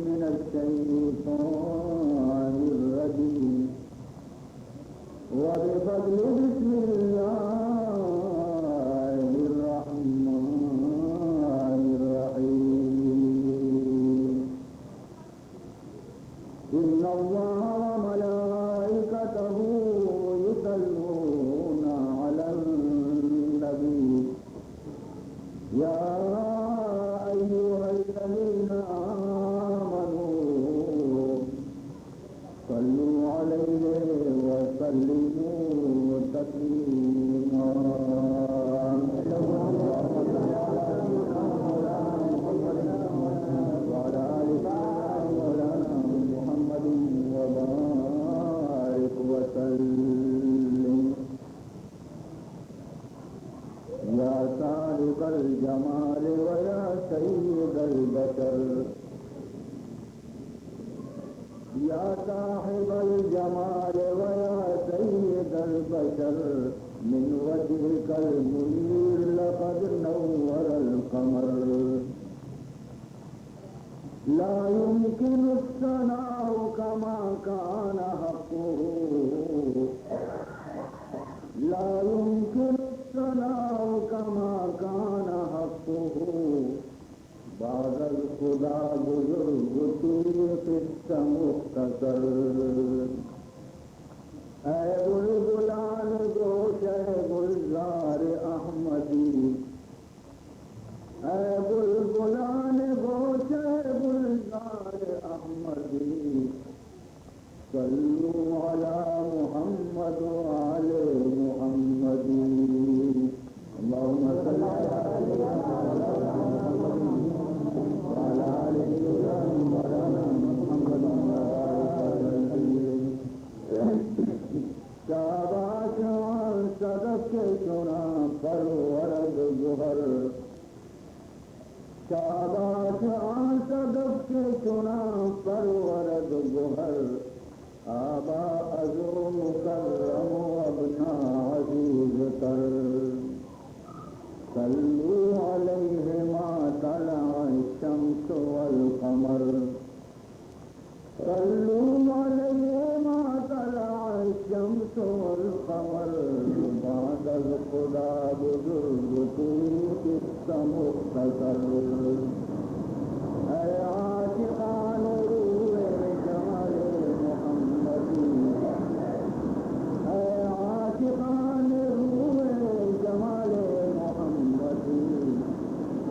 من الشيطان الرجيم. وبفضل بسم الله الرحمن الرحيم. إن الله وملائكته يصلون على النبي. يا أيها الذين آمنوا صلوا عليه وسلموا تسليما. وعلى آل سيدنا مولانا محمد وبارك وسلم. يا صاحب الجمال ويا سيد البشر، يا صاحب الجمال ويا سيد البشر، من وجهك المنير لقد نور القمر. لا يمكن الثناء كما كان حقه، لا يمكن الثناء كما كان حقه. بعد از خدا بزرگ و توی قصه مختصر. ای بلبلان گوشه گلزار احمدی، ای بلبلان گوشه گلزار احمدی، صلوا على محمد وآل محمد. اللهم صل على سيدنا محمد وعلى آل سيدنا مولانا محمد وبارك وسلم. شاباش آن صدف که چنان پرورد گوهر، شاباش آن صدف که چنان پرورد گوهر، آبا از او مکرم و ابنا عزیزتر. صلوا علیه ما طلع الشمس والقمر. صلوا علیه ما طلع الشمس والقمر، بعد از خدا بزرگ توی قصه مختصر. ای عاشقان روی جمال محمدی، ای عاشقان روی جمال محمدی،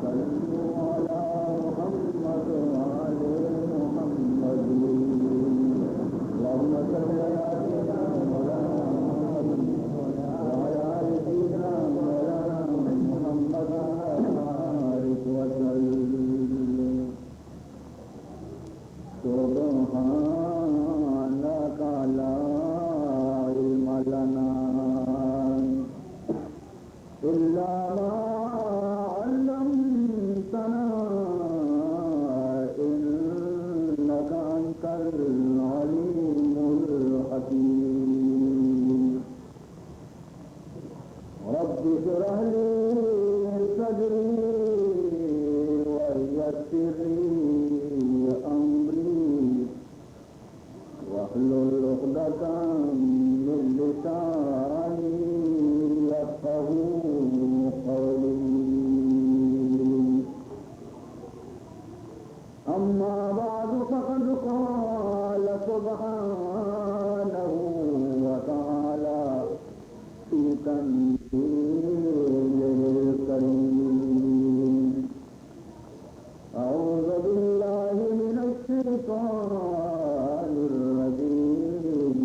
صلوا على محمد وآل محمد. اللهم صل على سيدنا مولانا محمد وعلى آل سيدنا مولانا محمد وبارك وسلم. سبحانك لا علم لنا إلا ما علمتنا إنك أنت العليم الحكيم. رب اشرح لي صدري ويسر لي أمري واحلل عقدة من لساني يفقهوا قولي. أما بعد، فقد قال سبحانه وتعالى في تنزيله الكريم، أعوذ بالله من الشيطان الرجيم.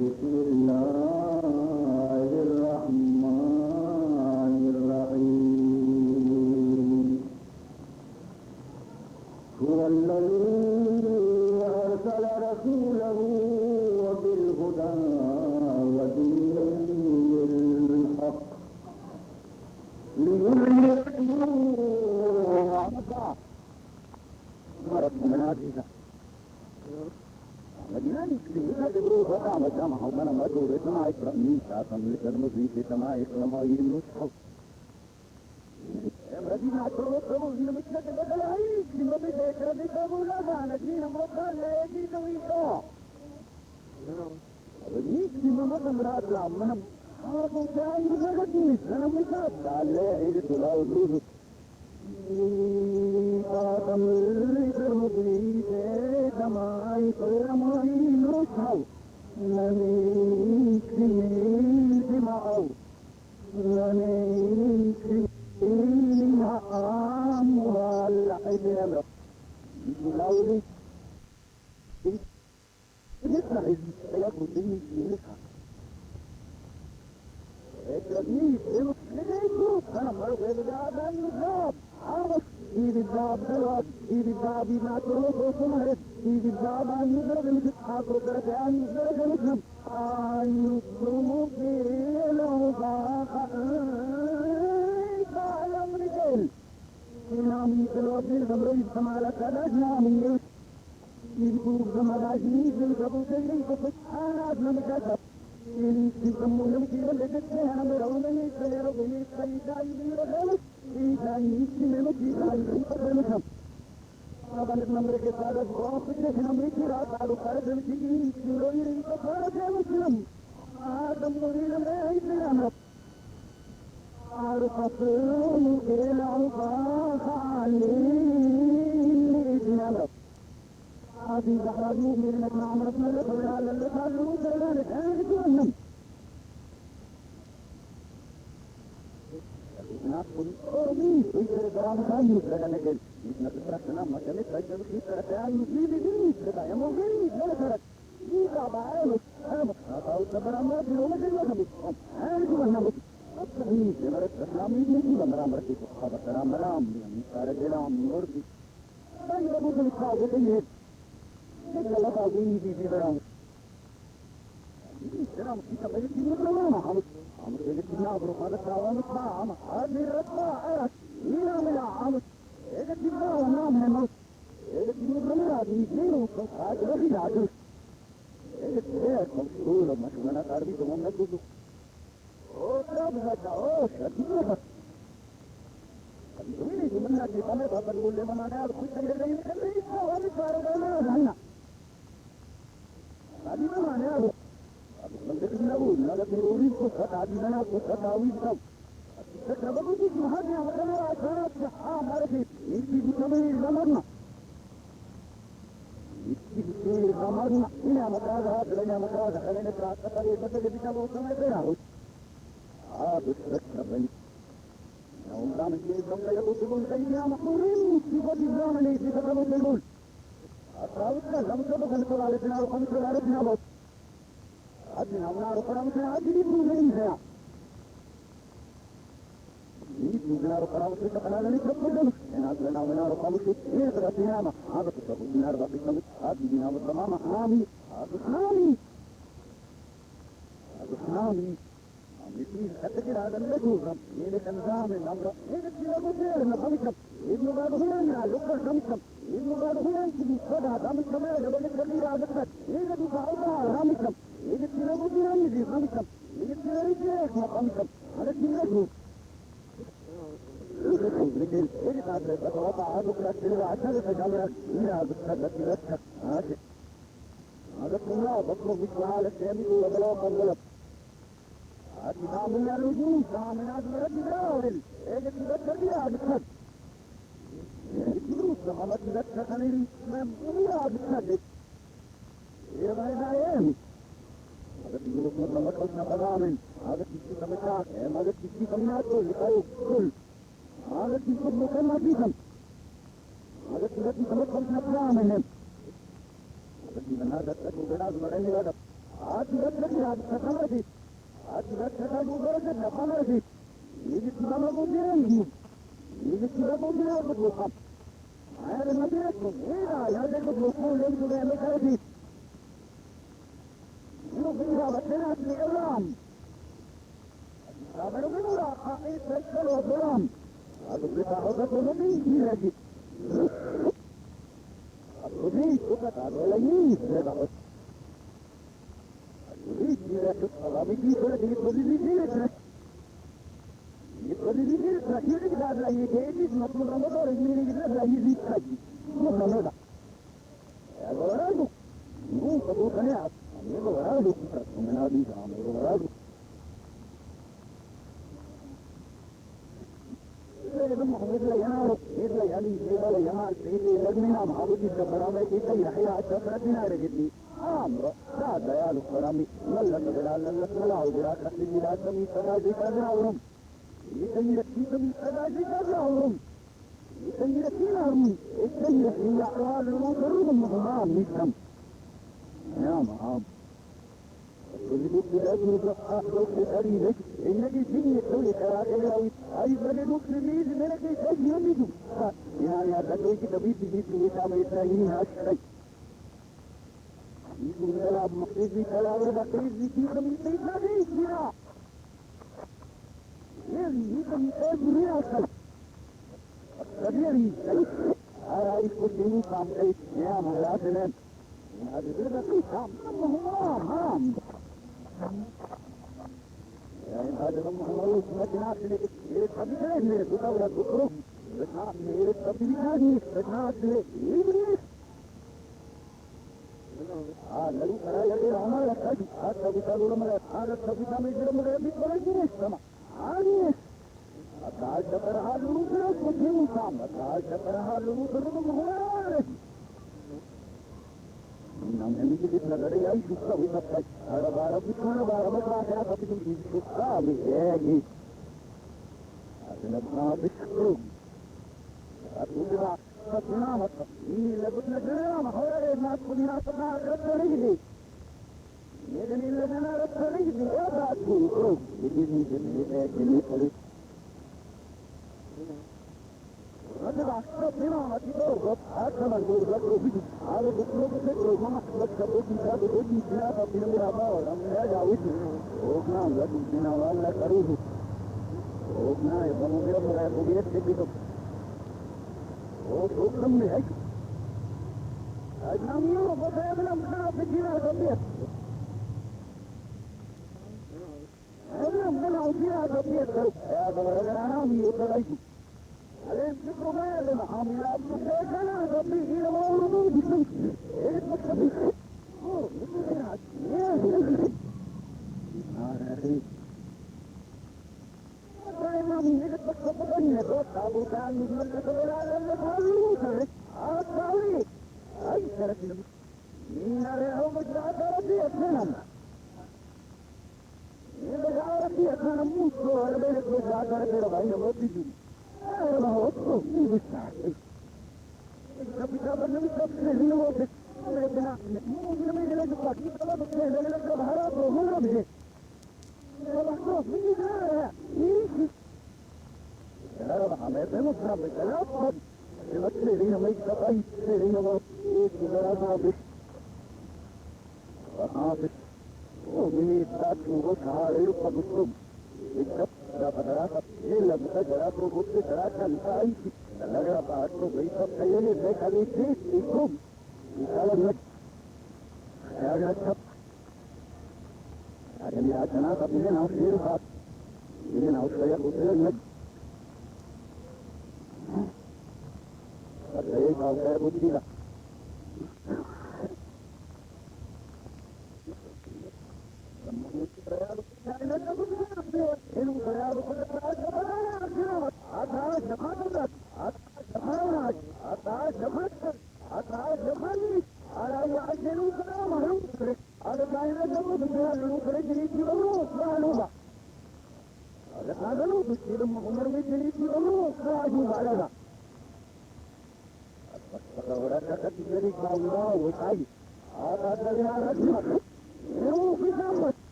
بسم الله الرحمن الرحيم. هو الذي أرسل رسوله بالهدى ودين الحق ليظهره على الدين كله. ناتو تو نمشت بدلائی، سیمہ بھی دیکھ رہے تو بولا گانا جی ہم وہ کھا لے گی تو ہی تو۔ اب یہ سیمہ مت مراد لا منم۔ ہاں تو کیا ہی مدد نہیں، سنم کا ڈال لے گی تو لاؤ دودھ۔ آدم ریزر مدی دے دمائی پر مائی لوٹاؤ۔ نمی سیمی دماؤ۔ نمی سیمی آم والا ایدے امرا۔ لاؤ دودھ۔ یہ کہ چیز مطلب ہم تو میری کی طرف یہ بھی تھا جی۔ وہ سمجھا۔ اے گورا دو۔ نو تو تو کنے آپ۔ یہ گورا دو۔ تو میں نہ دی جاؤں، یہ گورا دو۔ اے تو محمد لا یار، یہ لا یار، یہ لا یار، یہ لا یار، میں نام حاضر کی برابر کی تھی، یہ حیات کا فرق نہ رہتی۔ عام، دا دیال کرمی، ملت بلا، للت ملا، وجرا کسی بلا، سمی سراجی کا ناورم۔ یہ سمی رکھی، سمی سراجی کا ناورم۔ یہ سمی رکھی ناورم، یہ سمی رکھی ناورم، یہ سمی رکھی ناورم۔ نام عام۔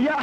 یا